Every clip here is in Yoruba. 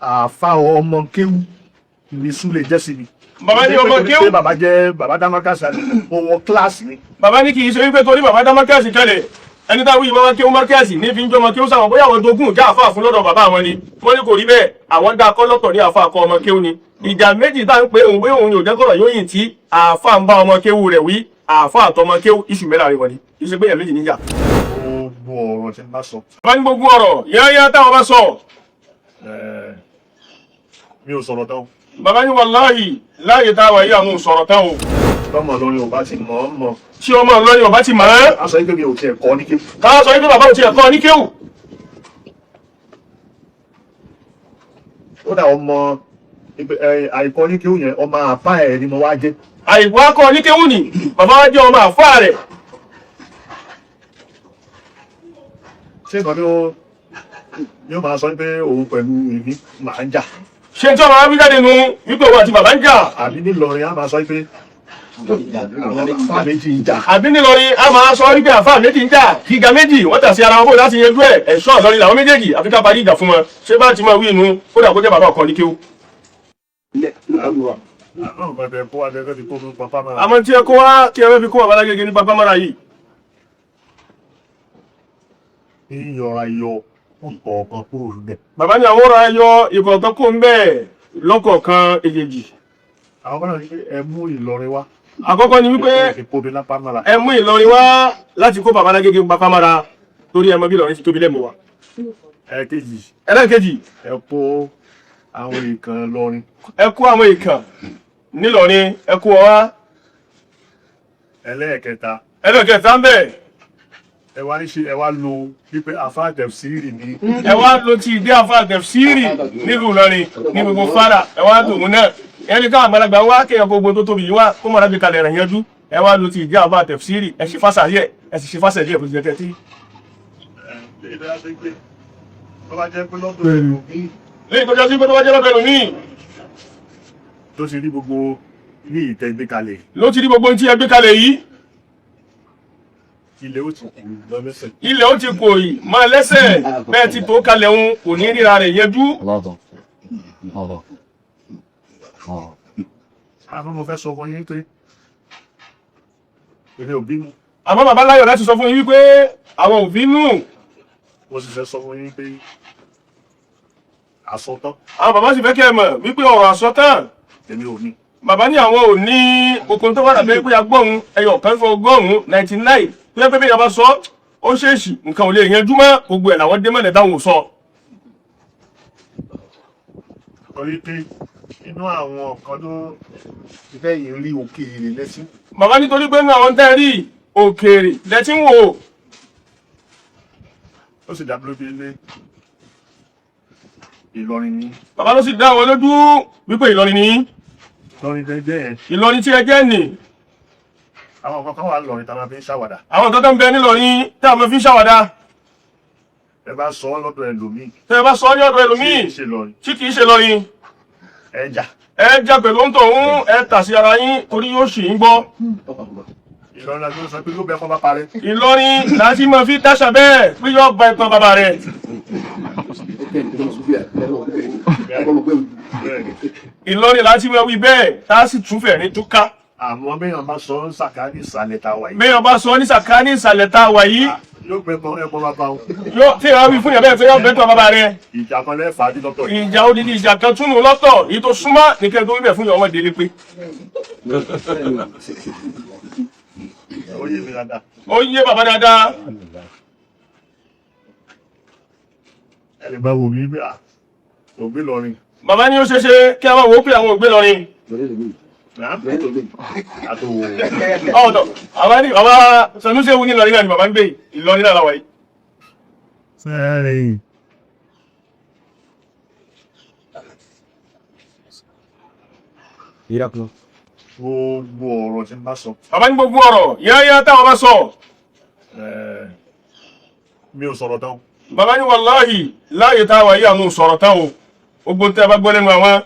Àfa ọmọ kéwú ní Súlè jẹ́ sí mi. Bàbá ní ọmọ kéwú. Pé bàbá jẹ́ bàbá dámákàsá mo wọ kíláàsì ni. Bàbá ní kì í ṣe wípé torí bàbá dá mọ́kẹ́sì kalẹ̀, ẹni táwọn yìí bá wá kéwú mọ́kẹ́sì ní fi ń jọmọ kéwú sáwọn, bóyá àwọn dogun já àfa fún lọ́dọ̀ bàbá àwọn ni. Wọ́n ní kò rí bẹ́ẹ̀, àwọn dá akọ́ lọ́tọ̀ ní àfa akọ ọmọ kéwú ni. Ìjà méjì tá ń pé òun bóyá òun yóò jẹ́ kọ̀rọ̀ yóò yìn tí àfa ń bá ọmọ kéwú rẹ̀ wí, àfa àtọmọ kéwú iṣu mẹ́ta rẹ̀ wọ̀nyí kì í ṣe pé èèyàn méjì níjà. Gbogbo ọ̀rọ̀ tí n bá sọ. Bàbá ní gbogbo ọ̀rọ̀ yányá táwọn bá sọ. Mi ò sọ̀rọ̀ tán. Bàbá ní wàláhì láàyè táwa yìí àwọn ò sọ̀rọ̀ tán o. Tọ́mọ Ìlọrin ò bá ti mọ̀ ọ́ mọ̀. Tí ọmọ Ìlọrin ò bá ti mọ̀ ẹ́. A sọ pé mi ò tiẹ̀ kọ́ ní kéwú. Ká sọ wípé bàbá ò tiẹ̀ kọ́ ní kéwú. Ó dà ọmọ àìkọ́ ní kéwú yẹn, ọmọ àpá ẹ̀ ni mo wá jẹ́. Àìkú akọ ní kéwú ni bàbá wa jẹ́ ọmọ àfáà rẹ̀. Ṣé nǹkan tí ó yóò máa sọ pé òun pẹ̀lú èmi máa ń jà? Ṣé tí ọmọ wa wí jáde nu wípé òun àti bàbá ń jà? Àbí nílọrin á máa sọ pé àfáà méjì ń jà? Àbí nílọrin a máa sọ wípé àfáà méjì ń jà, gíga méjì wọ́n tà sí ara wọn, bó láti yanjú ẹ̀, ẹ̀ṣọ́ Ìlọrin làwọn méjèèjì, àfi ká parí ìjà fún wọn. Ṣé bá ti máa wí inú kódà kó jẹ́ bàbá ọkọ ní kéwú. Àwọn ọmọ ẹgbẹ́ kó wá jẹ́ kó ti kó fún pápá máa. Àmọ́ tí ẹ kó wá kí ẹ fẹ́ fi kó bàbá Lágége ní pápá mọ́ra yìí. Yíyọra yọ ọ̀kọ̀ọ̀kan kúrò níbẹ̀. Bàbá ní àwọn ọ̀rọ̀ ayọ ìkọ̀ọ̀kan kó ń bẹ́ẹ̀ lọ́kọ̀ọ̀kan èjèèjì. Àwọn kan náà ní pé ẹ mú Ìlọrin wá. Àkọ́kọ́ ni wípé Ẹ fi kóbi lápá mọ́ra. ẹ mú Ìlọrin wá láti kó bàbá Lágége ní pápá mọ́ra torí ẹ mọ bí Ìlọrin ti tóbi lẹ́mu wa. Ẹ̀kejì. Ẹlẹ́ẹ̀kejì. Ẹ kó àwọn ìkan lọrin. Ẹ kó àwọn ìkàn nílọrin, ẹ kó wọn wá. Ẹlẹ́ẹ̀kẹta. Ẹlẹ́ẹ̀kẹta ń bẹ̀. Ẹ wá ní ṣe ẹ wá lo wípé àfáà tẹ̀síìrì ní. Ẹ wá lo ti ìdí àfáà tẹ̀síìrì nílùú Ìlọrin ní gbogbo fara, ẹ wá tòun náà ẹni káwọn àgbàlagbà wá kéèyàn gbogbo tó tóbi yìí wá kó mọ̀ra bí kalẹ̀ rẹ̀ yanjú. Ẹ wá lo ti ìdí àfáà tẹ̀síìrì, ẹ ṣe fásà díẹ̀, ẹ sì ṣe fásà díẹ̀ bó ti jẹ́ tẹ́tí. Lẹ́yìn tó jẹ́ sí pé tó bá jẹ́ lọ́dọ̀ ẹlòmíì. Tó ti rí gbogbo ní ìtẹ́ gbé kalẹ̀. Ló ti rí gbogbo ohun tí ẹ gbé kalẹ̀ yìí. Ilẹ̀ ó ti kù lọ lẹ́sẹ̀. Ilẹ̀ ó ti kò yìí máa lẹ́sẹ̀ bẹ́ẹ̀ ti tó kalẹ̀ ń kò ní ríra rẹ̀ yanjú. Àmọ́ mo fẹ́ sọ fún yín pé èmi ò bínú. Àmọ́ bàbá láyọ̀ láti sọ fún yín wípé àwọn ò bínú. Mo sì fẹ́ sọ fún yín pé àsọtán. Àwọn bàbá sì fẹ́ kẹ́ ẹ mọ̀ wípé ọ̀rọ̀ àsọtán. Èmi ò ní. Bàbá ní àwọn ò ní okun tó wà lábẹ́ pé agbóhun ẹyọ kan fún ọgọ́rùn-ún 99 tó yẹ pé bí ìyàbá sọ ó ṣèèṣì nǹkan ò lè yanjú mọ́, gbogbo ẹ̀ làwọn dé mọ́lẹ̀ táwọn ò sọ. Torí pé inú àwọn kan tó fẹ́ yìí rí òkèèrè lẹ́sìn. Bàbá nítorí pé inú àwọn tẹ́ rí òkèèrè lẹ́tí ń wò. Ó sì dá mi lójú ilé Ìlọrin ni. Bàbá ló sì dá àwọn lójú wípé Ìlọrin ni. Ìlọrin tẹ́ jẹ́ yẹn. Ìlọrin tí ẹ jẹ́ nì. Àwọn nǹkan kan wà lọ́rin tá a máa fi ń ṣàwàdà. Àwọn nǹkan tó ń bẹ nílọrin tá a máa fi ń ṣàwàdà. Ẹ bá sọ ọ́ lọ́dọ̀ ẹlòmíì. Tẹ́ ẹ bá sọ ọ́ ní ọ̀dọ̀ ẹlòmíì. Tí kì í ṣe lọ́rin. Tí kì í ṣe lọ́rin. Ẹ jà. Ẹ jà pẹ̀lú ń tọ̀hún, ẹ tà sí ara yín torí yóò ṣì ń gbọ́. Ìlọrin la fi sọ pé yóò bẹ kọ́ bá parẹ́. Ìlọrin la ti máa fi dáṣà bẹ́ẹ̀ pé yóò ba ìtàn bàbá rẹ̀. Ìlọrin la ti máa wí bẹ́ẹ̀ tá a sì tún fẹ̀ ní túká. Àmọ́ béèyàn bá sọ ní sàká ní ìsàlẹ̀ tá a wà yìí. Béèyàn bá sọ ní sàká ní ìsàlẹ̀ tá a wà yìí. Yóò gbẹ bọ ẹbọ bàbá o. Yóò tí ìyàwó wí fún yàn bẹ́ẹ̀ tó yóò bẹ tọ́ bàbá rẹ̀. Ìjà kan lẹ́fàá dín lọ́tọ̀ yìí. Ìjà odidi ìjà kan túnú lọ́tọ̀ èyí tó súnmọ́ ní kẹ́ni tó wí bẹ́ẹ̀ fún yàn ọmọ délé pé. Ó yé mi dáadáa. Ó yé bàbá dáadáa. Ẹ lè bá wo mi bí a ògbé lọrin. Bàbá ní ó ṣeé ṣe kí a máa wò ó pé àwọn ògbé lọrin. Àtòwò. Ọ̀dọ̀ àwa ní bàbá Sanusi ewu ní Ìlọrin náà ni bàbá ń gbé Ìlọrin náà láwa yìí. Sẹ́rìn. Gbogbo ọ̀rọ̀ tí n bá sọ. Bàbá ní gbogbo ọ̀rọ̀ yáyá táwọn bá sọ. Mi ò sọ̀rọ̀ tán. Bàbá ní wàláhì láàyè táwa yìí àwọn ò sọ̀rọ̀ tán o. Gbogbo tẹ́ ẹ bá gbọ́ lẹ́nu àwọn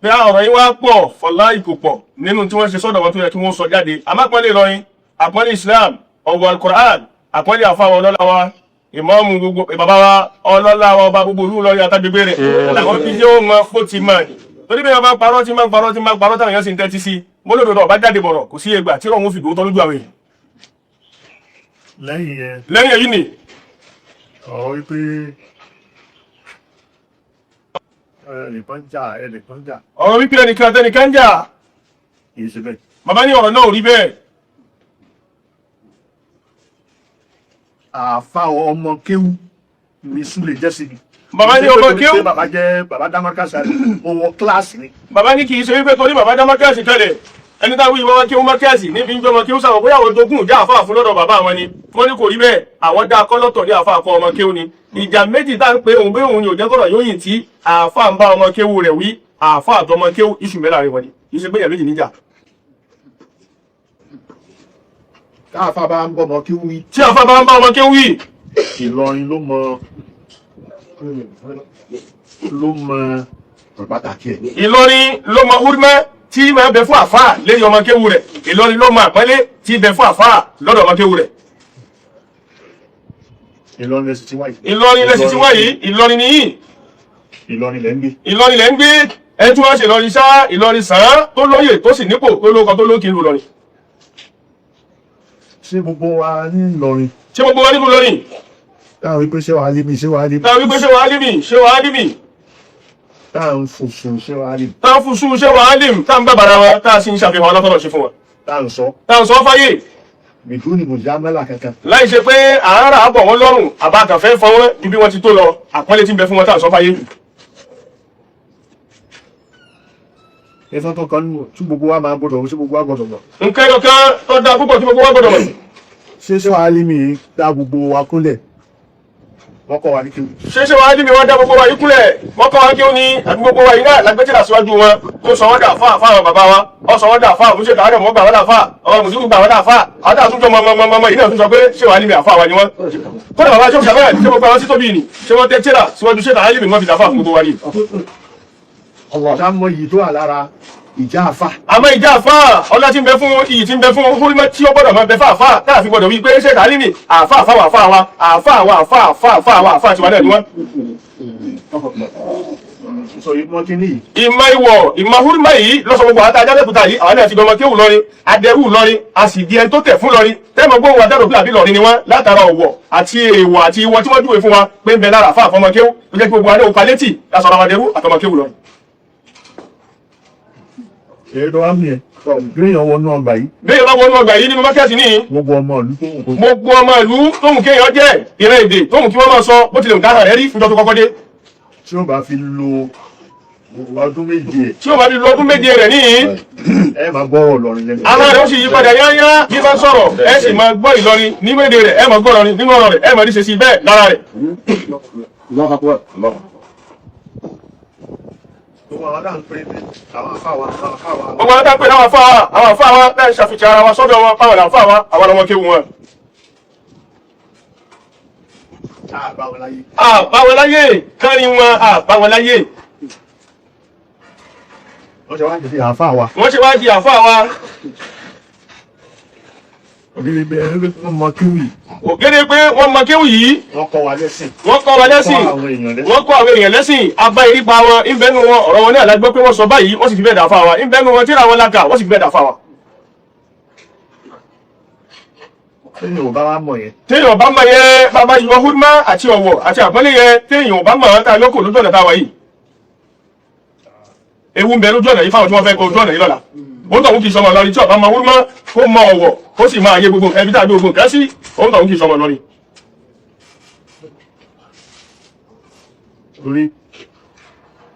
pé ọ̀rọ̀ yín wá pọ̀ fọláì kò pọ̀ nínú tí wọ́n ṣe sọ́dọ̀ wọn tó yẹ kí wọ́n sọ jáde. Àmọ́ àpọ́nlé Ìlọrin, àpọ́nlé Islam, ọ̀wọ̀ Al-Qur'an, àpọ́nlé àfáwọn ọlọ́lá wa. Ìmáàmù gbogbo bàbá wa, ọlọ́lá wa, ọba gbogbo olú lọ́rí àtàgbègbè rẹ̀ làwọn fi jẹ́ ó mọ bó ti mọ̀ ní. Torí bí wọ́n bá parọ́ tí máa ń parọ́ tí máa ń parọ́, táwọn èèyàn sì ń tẹ́tí sí mọ́lódò ọba jáde bọ̀rọ̀, kò sí ẹgbà tí wọ́n fi dòótọ́ lójú àwọn èèyàn. Lẹ́yìn yẹn, Lẹ́yìn èyí ni, ọ̀rọ̀ wípé ẹnìkan jà, ẹnìkan jà, ọ̀rọ̀ wípé ẹnìkan àtẹnìkan ń jà, kì í ṣe bẹ́ẹ̀. Bàbá ní ọ̀rọ̀ náà ò rí bẹ́ẹ̀. Àáfà ọmọ kéwú ní Súlè jẹ́ sí mi. Bàbá ní ọmọ kéwú. Pé bàbá jẹ́ bàbá dámọ́kàsá mo wọ kíláàsì ni. Bàbá ní kì í ṣe wípé torí bàbá dá mọ́kẹ́sì kalẹ̀, ẹni táwọn ìwọ́n wá kí wọ́n mọ́kẹ́sì níbi ń jọmọ kí ó sàwọn bóyá àwọn jogún ìjà àfáà fún lọ́dọ̀ bàbá wọn ni. Wọ́n ní kò rí bẹ́ẹ̀, àwọn dá akọ́ lọ́tọ̀ ní àfáà kọ́ ọmọ kéwú ni. Ìjà méjì tá ń pé òun bí òun ni ò jẹ́ kọ́rọ̀ yóò yìn tí àfáà ń bá ọmọ kéwú rẹ̀ wí, àfáà àtọmọ kéwú iṣu mẹ́ta rẹ̀ wọ̀nyí, kì í ṣe pé ìyà méjì níjà. Káàfà bá ń bọ́mọ kéwú wí, Tí àfáà bá ń bá ọmọ kéwú wí, Ìlọrin ló mọ pàtàkì ẹ̀. Ìlọrin ló mọ húrúmẹ́ tí máa bẹ fún àfáà lérí ọmọ kéwú rẹ̀. Ìlọrin ló mọ àpọ́nlé tí bẹ fún àfáà lọ́dọ̀ ọmọ kéwú rẹ̀. Ìlọrin lẹ́sìn tí wáyé. Ìlọrin lẹ́sìn tí wáyé, Ìlọrin nìyí. Ìlọrin lẹ́ ń gbé. Ìlọrin lẹ́ ń gbé. Ẹni tí wọ́n ṣe Ìlọrin ṣá, Ìlọrin sàn án tó lóyè, tó sì nípò, tó lóko, tó lókè ìlú Ìlọrin. Ṣé gbogbo wa ní Ìlọrin? Ṣé gbogbo wa nílùú Ìlọrin? Táwọn wípé ṣé wàá lé mi, ṣé wàá lé mi. Táwọn wípé ṣé wàá límì, ṣé wàá límì. Táwọn fòfò ṣé wàá lé mi. Táwọn fún sùn ṣé wàá lìm, táwọn bàbàrà wa, táà sì ń ṣàfihàn ọlọ́tọ̀rọ̀ ṣe fún wa. Táwọn sọ. Táwọn sọ fáyé. Bìdú ni mùjámẹ́là kankan. Láì ṣe pé à ń rà á bọ̀ wọ́n lọ́rùn àbá àkànfẹ́ fọ́ wọ́n ju bí wọ́n ti tó lọ, àpọ́nlé tí ń bẹ fún wọn, táwọn sọ fáyé. Ẹ̀fọn tó kan nù tí gbogbo wa máa gbọdọ̀, tí gbogbo wa gbọdọ̀ mọ̀. Nǹkan ẹyọ kan tó dáa púpọ̀ tí gbogbo wa gbọdọ̀ mọ̀. Ṣé wàá lé mi dá gbogbo wa kúnlẹ̀? Wọ́n kọ́ wa ní kéwú. Ṣé wàá dì mí, wọ́n dá gbogbo wa yìí kúnlẹ̀, wọ́n kọ́ wa kí ó ní àbí gbogbo wa yìí náà lágbẹ́tìlá síwájú wọn tó sọ wọ́n dà fáà fáwọn bàbá wa, ọ sọ wọ́n dà fáà òun ṣe kàwé mọ́ gbà wọ́n dà fáà ọmọ mùsùlùmí gbà wọ́n dà fáà, àwọn tá a tún jọ mọ mọ mọ yìí náà tún sọ pé ṣé wàá lími àfáà wa ni wọ́n. Kódà bàbá ṣé ṣàbẹ̀rẹ̀, ṣé gbogbo àwọn sí tóbi ni, ṣé wọ́n tẹ́ tíra síwájú ṣé tàá lími wọ́n fi dà fáà fún gbogbo wa ni. Ọ̀sán mọ iyì tó wà lára ìjà àfà. Àmọ́ ìjà àfáà, ọlá tí ń bẹ fún, iyì tí ń bẹ fún, húrímọ́ tí ó gbọ́dọ̀ máa bẹ fáàfáà táà fi gbọ́dọ̀ wí pé ṣé tàá lími àfáà fáwọn àfáà wa, àfáà wa, àfáà àfáà àfáà wa, àfáà tiwa náà ni wọ́n. Sọ yìí wọ́n ti ní yìí. Ìmọ̀ ìwọ̀, ìmọ̀ húrúmọ̀ yìí lọ́sọ̀ gbogbo àwọn ajáde kúta yìí, àwọn náà ti dọmọ kéwù lọ́rin, adẹ́rù lọ́rin, a sì di ẹni tó tẹ̀ fún lọ́rin, tẹ́mọ̀ gbóhùn adẹ́rù pé àbí lọ́rin ni wọ́n látara ọ̀wọ̀ àti èèwọ̀ àti ìwọ tí wọ́n júwe fún wa pé ń bẹ lára àfa àfọmọ kéwù tó jẹ́ kí gbogbo adé òkà létí lásọ̀rọ̀ àwọn adẹ́rù àtọmọ kéwù lọ́rin. Èyí tó wá mú yẹn. Gbéyàn wọnú ọgbà yìí. Bí èèyàn bá wọnú ọgbà yìí nínú mákẹ́sì ní, Gbogbo ọmọ ìlú tó wù kó. Gbogbo ọmọ ìlú tóhùn kéèyàn jẹ́, ìran èdè tóhùn kí wọ́n máa sọ, bó tilẹ̀ nǹkan rẹ̀ rí fúnjọ́ tó kọ́kọ́ dé, Tí ó bá fi lo ọdún 7 ẹ̀. Tí ó bá fi lo ọdún 7 rẹ̀ níyìn, Ẹ máa gbọ́rọ̀ Ìlọrin lẹ́nu. Àwọn rẹ̀ ó sì yí padà yányá. Bí bá ń sọ̀rọ̀, ẹ sì máa gbọ́ Ìlọrin nínú èdè rẹ̀, ẹ máa gbọ́ Ìlọrin nínú ọ̀rọ̀ rẹ̀, ẹ máa rí ṣe sí bẹ́ẹ̀ lára rẹ̀. Gbogbo àwọn dáhùn pé àwọn àfà wa, àwọn àfà wa. Gbogbo àwọn tápẹ́ láwọn afá wa, àwọn afá wa láì ṣàfihàn ara wa sọ́dọ̀ wọn páwọn làǹfà wa, àwọn ọmọ kéwu wọn. Àbá wọn láyé. Àbáwọn láyé kárí wọn, àbáwọn láyé. Wọ́n ṣe wá jẹ́ sí àfà wa. Wọ́n ṣe wá di àfá wa. Ògiri bẹ́ẹ̀ wọ́n mọ kíwì. Ògede pé wọ́n mọ kéwù yìí. Wọ́n kọ́ wa lẹ́sìn. Wọ́n kọ́ wa lẹ́sìn. Kọ́ àwọn èèyàn lẹ́sìn. Wọ́n kọ́ àwọn èèyàn lẹ́sìn. Abá ìrípa wọn ìbẹ́nu wọn, ọ̀rọ̀ wọn náà la gbọ́ pé wọ́n sọ báyìí, wọ́n sì fi bẹ́ẹ̀ dà fá wa. Ìbẹ́nu wọn, tíra wọn lága, wọ́n sì fi bẹ́ẹ̀ dà fá wa. Téèyàn ò bá wá mọ̀ yẹn. Téèyàn bá mọ̀ yẹn, bàbá yọ húdmá àti ọ̀wọ̀ àti àpọ́nlé yẹn, téèyàn bá mọ̀ tá a lóko lójú ọ̀nà táwa yìí, ewu ń bẹ lójú ọ̀nà yìí fáwọn tí wọ́n fẹ́ kọ ojú ọ̀nà yìí lọ́la. Ó ń tọ̀hún kì í sọmọ lọ́rin tí ọba máa húdmá, kó mọ ọ̀wọ̀, kó sì máa yé gbogbo ẹbí tàbí gbogbo nǹkan sí, ó ń tọ̀hún kì í sọmọ lọ́rin. Torí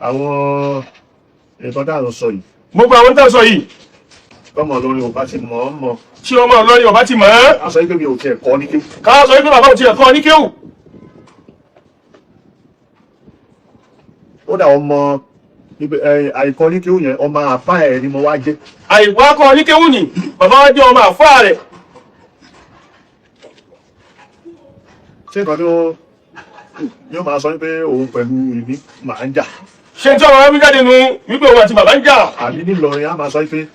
àwọn nǹkan tá à ń sọ yìí. Gbogbo àwọn tá a sọ yìí, Tọ́mọ Ìlọrin ò bá ti mọ̀ ọ́ mọ̀. Tí ọmọ Ìlọrin ọba ti mọ̀ ẹ́, A sọ pé mi ò tiẹ̀ kọ́ ní kéwú. Ká sọ wípé bàbá ò tiẹ̀ kọ́ ní kéwù. Ó dà ọmọ àìkọ́ ní kéwú yẹn, ọmọ àfá ẹ̀ ni mo wá jẹ́. Àìwá kọ́ ní kéwù ni bàbá wa jẹ́ ọmọ àfáà rẹ̀. Ṣé nǹkan tó yóò máa sọ pé òun pẹ̀lú èmi màá ń jà? Ṣé tí ọmọ wa wí jáde nu wípé òun àti bàbá ń jà? Àbí nílọrin á máa sọ pé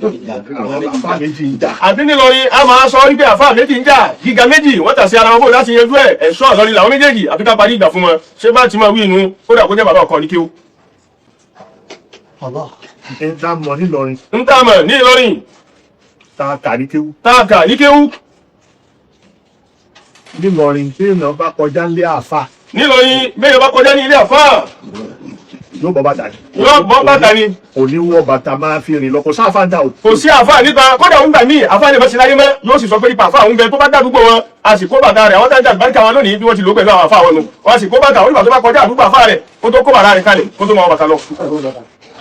Àwọn àfáà méjì ń jà. Àbí nílọrin a máa sọ wípé àfáà méjì ń jà, gíga méjì wọ́n tà sí ara wọn, bó láti yanjú ẹ̀, ẹ̀ṣọ́ Ìlọrin làwọn méjèèjì, àfi ká parí ìgbà fún wọn. Ṣé bá ti máa wí inú kódà kó jẹ́ bàbá ọkọ ní kí ó. Ń dá mọ̀ nílọrin. Ń tà mọ̀ ní Ìlọrin. Tá a kà ní kéwú. Tá a kà ní kéwú. Nílọrin tí èèyàn bá kọjá nílé àáfà. Nílọrin bẹ́ẹ̀ bá kọjá ní ilé àfáà. Yóò bọ́ bàtà ni. Yóò bọ́ bàtà ni. Kò ní wọ bàtà máa fi rìn lọ, kò sáfà ń dà o. Kò sí àfáà níta, kódà ń gbà míì àfáà lè bá sí láyé mọ́, yóò sì sọ pé nípa àfáà ń bẹ tó bá dàdúgbò wọn, a sì kó bàtà rẹ̀. Àwọn tájà àlùbáríkà wọn lónìí bí wọ́n ti lò pẹ̀lú àwọn àfáà wọn nù, wọ́n sì kó bàtà onígbà tó bá kọjá àdúgbò àfáà rẹ̀ kó tó kó bàtà rẹ̀ kalẹ̀ kó tó máa wọ bàtà lọ.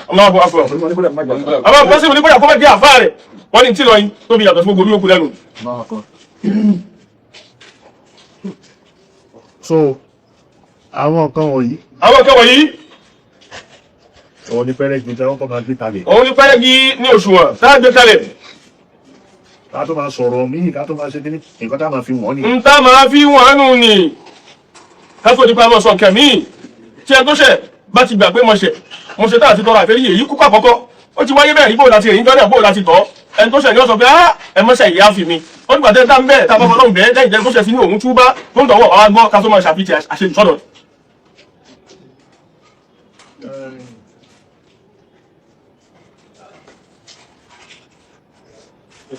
Allahu akbar. Àwọn pọ́sibú ní kódà kó má di àfáà rẹ̀ wọ́n ní tí lọ yín tó fi yàtọ̀ sí gbogbo orí òkú lẹ́nu. So àwọn nǹkan wọ̀nyí. Àwọn nǹkan wọ̀nyí. Òun ni pẹ́rẹ́gì tí wọ́n kọ́ máa gbé kalẹ̀. Òun ni pẹ́rẹ́gì ní òṣùwọ̀n tá a gbé kalẹ̀. Ká tó máa sọ̀rọ̀ míì, ká tó máa ṣe kíní, nǹkan tá a máa fi wọ́n ni. N tá máa fi wọ́n nù ni. Ká tó nípa máa sọ nǹkan míì. Tí ẹ tó ṣẹ̀ bá ti gbà pé mo ṣẹ̀, mo ṣe tá àti tọrọ àfẹ́rí èyí kúkú àkọ́kọ́. Ó ti wáyé bẹ́ẹ̀ rí, bóò láti rìn jọ́nà, bóò láti tọ́. Ẹni tó ṣẹ̀ ni ó sọ pé ẹ mọ́ṣẹ̀ ìyá fi mi. Ó nígbà tẹ́ tá ń bẹ́ẹ̀ tá a bá fọlọ́hùn bẹ́ẹ̀ lẹ́yìn tẹ́ tó ṣẹ̀ sí ní òun túbá tó ń tọ̀wọ̀ wá gbọ́ ká tó máa ṣàfihàn àṣejù sọ́dọ̀.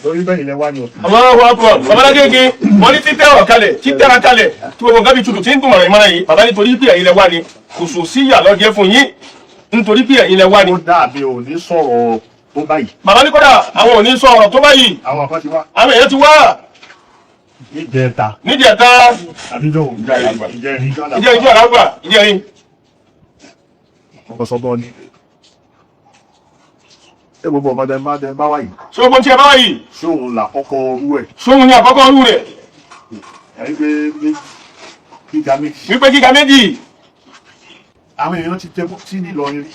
Torí bẹ́ẹ̀ ilẹ̀ wá ni o. Allahu akbar. Babalágége wọ́n ní títẹ́ ọ̀rọ̀ kalẹ̀, títẹ́ra kalẹ̀ tí gbogbo nǹkan bí tutù tí ń dùn mọ̀ràn ìmọ̀ràn yìí. Bàbá nítorí pé ẹ̀yin lẹ wá ni, kò sò sí ìyà lọ́jẹ́ fún yín nítorí pé ẹ̀yin lẹ wá ni. Ó dàbí ò ní sọ̀rọ̀ tó báyìí. Bàbá ní kódà àwọn ò ní sọ ọ̀rọ̀ tó báyìí. Àwọn kan ti wá. Àwọn èèyàn ti wá. Níjẹta. Níjẹta. Àbíjọ ìjẹrin. Ìjẹrin jọ àlágbà ìjẹrin. Ọkọ̀ sọ́bọ̀ ni. Ṣé gbogbo ọmọdé máa dẹ bá wáyìí? Ṣé gbogbo tí ẹ bá wáyìí? Ṣé òun là kọ́kọ́ orú ẹ̀? Ṣé òun ni àkọ́kọ́ orú rẹ̀? Ẹ̀rí pé gíga méjì. Wípé gíga méjì. Àwọn èèyàn ti jẹ mufti nílọrin rí.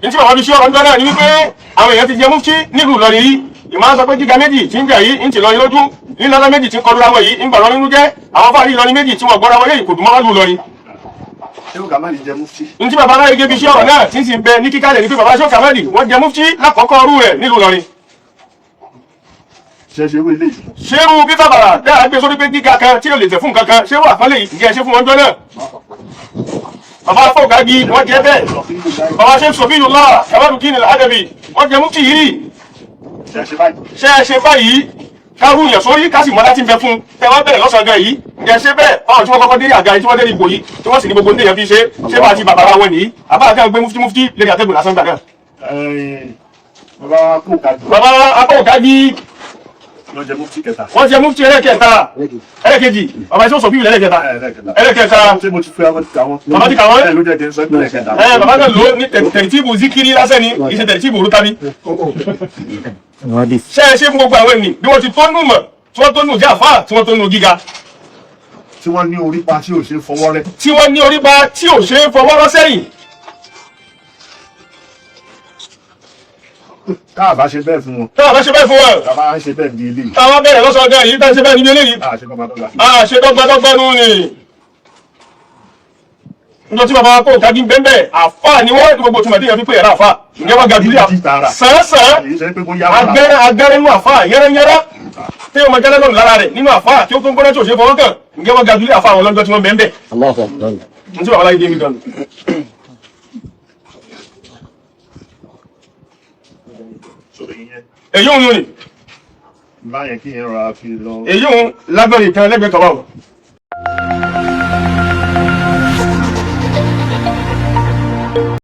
Ní tí bàbá fi ṣe ọ̀rọ̀ nígbà náà ni wípé àwọn èèyàn ti jẹ mufti nílùú Ìlọrin rí. Ìmọ̀ sọ pé gíga méjì tí ń jà yìí ń tì lọrin lójú. Nílọ́lá méjì tí ń kọlu ra wọn yìí ń bà lọrin nínú jẹ́. Àwọn fáàrí Ìlọrin méjì tí wọ́n gbọ́ra wọn yìí kò dùn mọ́ wá lù Ìlọrin. Ṣé Kàmáàlì jẹ mufti? Ní tí bàbá aláìgé fi ṣe ọ̀rọ̀ náà tí ń sì ń bẹ ní kíkálẹ̀ ní pé bàbá Ṣéhù Kàmáàlì wọ́n jẹ mufti lákọ̀ọ́kọ́ ọrú rẹ̀ nílùú Ìlọrin. Ṣé ṣe irú eléyìí? Ṣérú bí bàbàrà dáa gbé sórí pé gíga kan tí ò lè tẹ̀ fún nǹkan kan, ṣérú àpọ́nlé yìí ǹjẹ́ ṣe fún wọn jọ náà? Bàbá Fọ́ọ̀gági wọ́n jẹ bẹ́ẹ̀. Bàbá Ṣéhù Sọ̀fíyùlá Kàmálùdín Al-Adabi wọ́n jẹ mufti yìí. Ṣé ṣe báyìí? Ṣé ṣe báyìí? Kárú yàn sórí ká sì mọ́ láti ń bẹ fún tẹ wá bẹ̀rẹ̀ lọ́sàn-án gan yìí, ǹjẹ́ ṣé bẹ́ẹ̀ báwọn tí wọ́n kọ́kọ́ dé àga yìí tí wọ́n dé ipò yìí tí wọ́n sì ní gbogbo ní èèyàn fi ṣe ṣé bá ti bàbàrà wọn nìyí àbá àti àwọn gbé mufti mufti lérí àtẹ́gùn lásán gbà náà. Bàbá Akóòkági. Bàbá Akóòkági. Wọ́n jẹ mufti kẹta. Wọ́n jẹ mufti ẹlẹ́kẹta. Ẹlẹ́kejì. Bàbá iṣẹ́ sọ bíbí ẹlẹ́kẹta. Ẹlẹ́kẹta. Ṣé mo ti fi àwọn ti kà wọ́n? Bàbá ti kà wọ́n. Ẹ ló jẹ́ kí n sọ pé ẹlẹ́kẹta. Ẹ bàbá náà ló ní tẹ̀rìtìbù zikiri lásán ni, ìṣe tẹ̀rìtìbù rúta ni. Ṣé ẹ ṣe fún gbogbo àwọn ènìyàn bí wọ́n ti tó nù mọ̀, tí wọ́n tó nù jẹ́ àfáà, tí wọ́n tó nù gíga. Tí wọ́n ní orípa tí ò ṣe fọwọ́ rẹ́. Tí wọ́n ní orípa tí ò ṣe fọwọ́ rọ́ sẹ́yìn. Tá a bá ṣe bẹ́ẹ̀ fún wọn. Tá a bá ṣe bẹ́ẹ̀ fún wọn. Tá a bá ṣe bẹ́ẹ̀ ní eléyìí. Tá a bá bẹ̀rẹ̀ lọ́sọ̀ọ́ gan yìí, tá a ṣe bẹ́ẹ̀ níbi eléyìí. A ṣe dọ́gbadọ́gba. A ṣe dọ́gbadọ́gba nù ni. Níjọ́ tí bàbá kò kági bẹ́ẹ̀ àfáà ni wọ́n gbogbo tùmọ̀ tí yẹn fi pè yàrá àfáà. Ǹjẹ́ wọ́n ga jùlọ sàn-sàn agbẹ́rẹ́ agbẹ́rẹ́ nínú àfáà yẹ́rẹ́yẹ́rẹ́ tí ó máa jẹ́lẹ́ lọ́nà lára rẹ̀ nínú àfáà tí ó tó ń gbọ́dọ̀ tí ò ṣe fọwọ́ kàn. Ǹjẹ́ wọ́n ga jùlọ àfáà wọn lọ́jọ́ tí wọ́n bẹ́ẹ̀ bẹ́ẹ̀. Ní tí bàbá láyé dé mi gan. Èyí òun ni. Báyẹn kí yẹn rọra fi lọ. Èyí òun lágbẹ̀rẹ̀ ìkan lẹ́gbẹ̀ẹ́ kan báwọn.